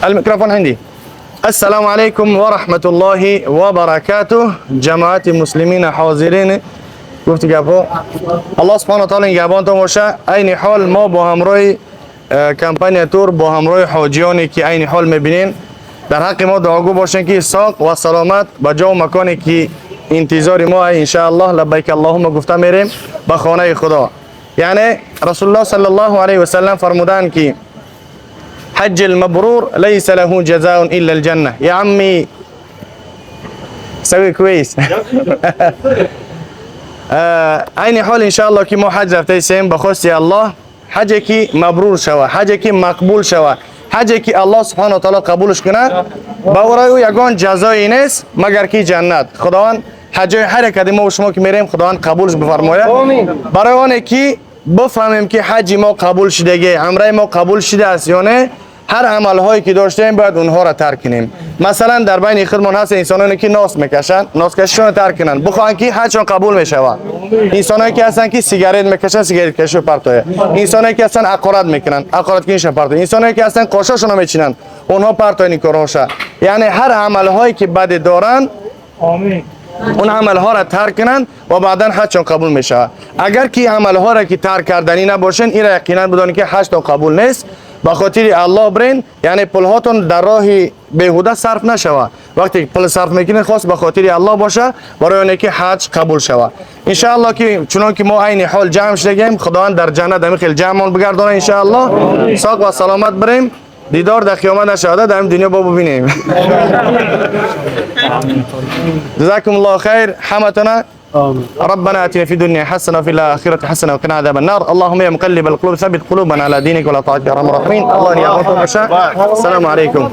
الميكروفون عندي. السلام علیکم و رحمت الله و برکاته. جماعت مسلمین حاضرین گفتی گپو الله سبحانه و تعالی نگهبانتون باشه. عین حال ما با همراه کمپانی تور، با همراه حاجیانی که عین حال میبینین، در حق ما دعاگو باشین که ساق و سلامت به جا و مکانی که انتظار ما ان شاء الله لبیک اللهم گفته میریم به خانه خدا. یعنی رسول الله صلی الله علیه و سلم فرمودند که حج المبرور ليس له جزاء الا الجنه. يا عمي سوي كويس. عین حال انشاءالله که ما حج رفته ایستیم به خواستی الله، حج که مبرور شوه، حج که مقبول شوه، حج که الله سبحانه و تعالی قبولش کنه، برای او یگان جزایی نیست مگر که جنت. خداوند حج هر یک ما و شما که میریم خداوند قبولش بفرمایه. برای آنه که بفهمیم که حج ما قبول شدگی، عمره ما قبول شده است یا نه، هر عملهایی که داشتیم باید اونها را ترک کنیم. مثلا در بین خودمان هست انسانانی که ناس میکشن، ناس کشیشون ترک کنن، بخواهن که حجشون قبول میشود. انسانایی که هستن که سیگارت میکشن، سیگارت کشو پرتوه. انسانایی که هستن عقارت میکنن، عقارت کشیشون پرتوه. انسانایی که هستن قاشاشون رو میچینن، اونها پرتوه این کارهاشا. یعنی هر عملهایی که بد دارن اون عملها را ترک کنن و بعدا حجشون قبول میشه. اگر که عملها را که ترک کردنی نباشن، این را یقینا بدونید که حجتون قبول نیست. به خاطر الله برین، یعنی پولهاتون در راه بیهوده صرف نشوه. وقتی پول صرف میکنین خاص به خاطر الله باشه، برای اونه که حج قبول شوه ان شاء الله. که چنان که ما عین حال جمع شدگیم، خداوند در جنت همی خیل جمع بگردانه ان شاء الله. ساق و سلامت بریم، دیدار در قیامت نشده، در این دنیا با ببینیم. جزاكم الله خير حمتنا. ربنا اتنا في الدنيا حسنه وفي الاخره حسنه وقنا عذاب النار. اللهم يا مقلب القلوب ثبت قلوبنا على دينك وعلى طاعتك يا ارحم الراحمين. الله يرحمكم. السلام عليكم.